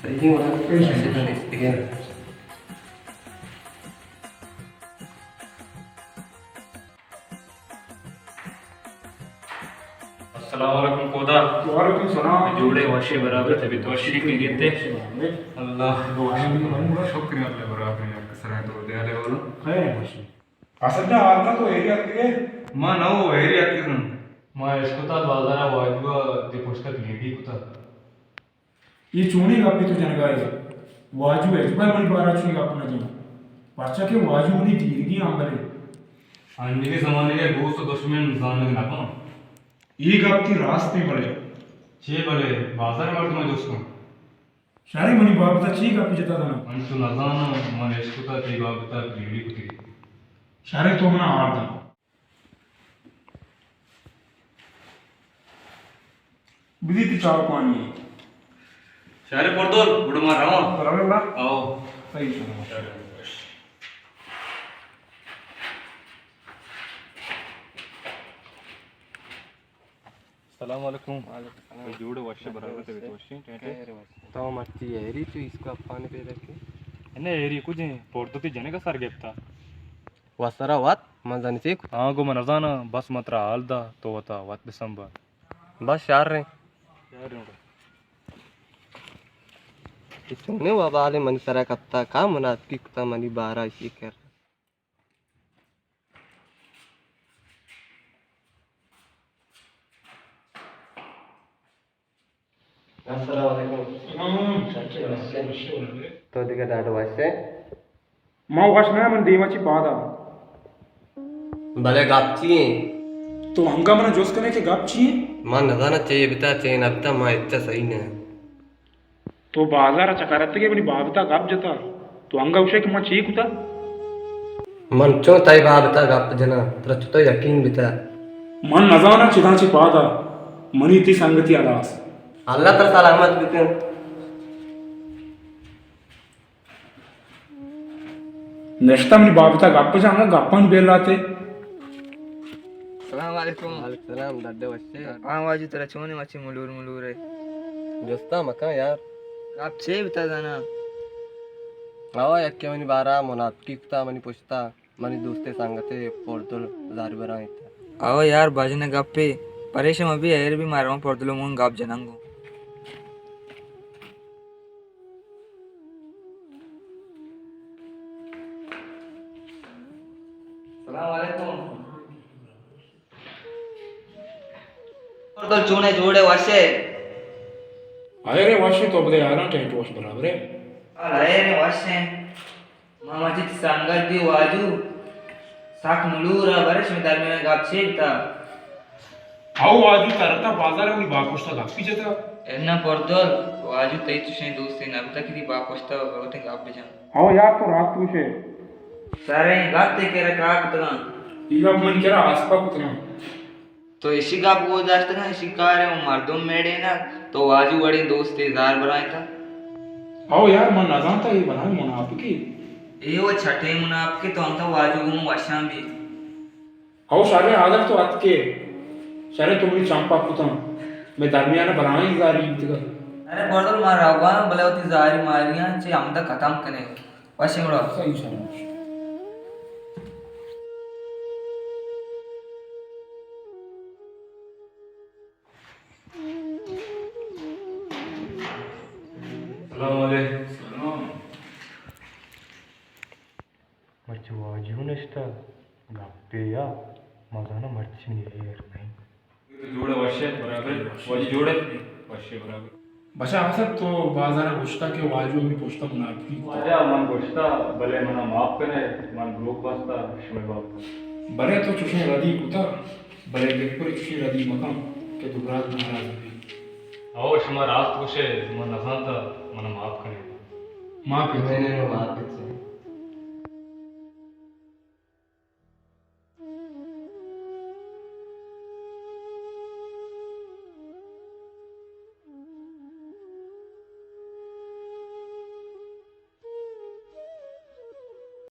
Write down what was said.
السلام علیکم کودا۔ وعلیکم السلام۔ جوڑے، وشے، برابر، طبیعت وشی، خیریت ہے؟ اللہ۔ شکر اللہ، برابر ہے، سرائے تو دیالے والا۔ خیر وشی۔ اسد جان، حال تو ایری آتکگے؟ ما نہ ہو ایری آتکگاں۔ ما اشکتا بازارا واجوا دی پشتا کلیڈی کتا۔ اے چونیں گپے تو جنگا ئے؟ واجو ہچبر منی بارا چوئیں گپ نہ جنت، پرچا کہ واجو منی دیرگیں ہمبلے۔ انیگیں زمانگے دوست و دشمن زانگ نہ باں۔ اے گپ تئی راست ایں بلے۔ چے بلے؟ بازار مردماں جست کن۔ شریں، منی بابتا چے گپے جتا دانا؟ من تو نزاناں، من اشکتا تئی بابتا پیڑی کتگی۔ شریں، تو منا ہار دانا۔ بدی تئی چاہ پانی۔ شریں پردول، گڑا ما رواں۔ برابر بڑا؟ آؤ۔ صحیح شریں۔ شریں۔ السلام علیکم۔ وعلیکم السلام۔ جوڑے، وشے، برابر، طبیعت وشے، ٹھیک ہے؟ خیر وشے۔ تو مرچی ایری چو اس کو اپانے پیدا کی؟ نے ایری کجیں، پردو تئی جنگا سر گپتا۔ وسرا وت، من زانی چیک۔ ہاں گو من نزاناں، بس من ترا حال دا، تو وتا وت بسنبا۔ بس شر ایں۔ شر ایں۔ اے چونیں وبالے منی سرا کپتا، کا منافقی کتا منی بارا اشی کر۔ السلام علیکم۔ سلام۔ تو دگہ ڈاڈ وش ئے؟ ما وش نہ، من دیما چی پادا۔ بلے گپ چی ایں؟ تو ہنگا منا جست کنے کہ گپ چی ایں؟ من نزاناں چے بتا، چے نہ بتا، ما اچا صحیح نہ۔ تو بازار ء چکر اتگ ئے، منی بابت ء گپ جتا، تو انگہ گوش ئے کہ من چے کتا؟ من چون تئی بابت ء گپ جناں، ترا چتو یقین بیتہ؟ من نزاناں چداں چہ پاد ء منی تئی سنگتی ہلاس۔ اللہ ترا سلامت بکنت۔ نشتہ منی بابت ء گپ جناں، گپانی بیل آتے۔ السلام علیکم۔ وعلیکم السلام، ڈڈ ئے وش ئے؟ ہاں واجو، ترا چون ئے، مچی ملور ملور ئے؟ جستا مکن یار۔ گپ چے بوتا زانا؟ آوا یکے منی بارا منافقی کتا منی پشتا، منی دوستے سنگتے پردل زاری برائینتا۔ آوا یار، باجن گپے، پریشان مبی، ایر بی مارا پردل من گپ جننگو۔ السلام علیکم۔ پردل چونے، جوڑے، وشے؟ ارے وشے، تو بدے حالاں، ٹینٹ وش برابر ہے۔ ارے وشے۔ ماما جی سنگت دی واجو سک ملور ء، برے شمے درمیان گپ چے بوتا؟ ہو واجو، ترا تا بازار ء منی باپشت ء گپی جتا؟ انا پردل، واجو تئی چشیں دوستے نہ بوتا کہ تئی باپشت ء وتی گپ بجن۔ ہو یار، تو راست گوشے۔ سریں گپ تئی کرا کار کتگاں۔ اے گپ منی کرا آسپا کتگاں۔ تو اشی گپ گوش داشتگاں، اشی کار ء مردم میڑینگ، تو واجو وڑیں دوستے زار برائینتا۔ ہو یار، من نزانتا اے بلاہیں منافقے۔ اے و چھٹیں منافقے، تو انت واجو گوں وشاں بی۔ او شریں، آدم تو اتکے، شریں تو منی چمپا کتاں، مئے درمیان ء بلاہیں زاری بیتگ ات۔ ارے بردل، ما روگاں، بلے وتی زاری ماریاں چہ ہمدا ختم کنے۔ وشیں گڑا۔ صحیح، شاباش۔ سلام علیکم۔ سلام۔ مرچی واجو نشتہ، گپے یا، مزانہ مرچی نی ایر نہیں۔ جوڑے وشے برابر، واجو جوڑے وشے برابر۔ بچا حسن، تو بازار گوشتا کہ واجو ہمیں پشتا منافقی کتا۔ واجہ من گوشتا، بلے منا معاف کنے، من دروگ بستا شمے بابت۔ بلے تو چوشیں ردی کتا، بلے بلکل چوشیں ردی مکن کہ دو برات ناراض بی۔ او شما راست گوشے، من نزانتا، منا معاف کنے۔ معاف کنے۔ نہیں، نہیں، معاف کنے۔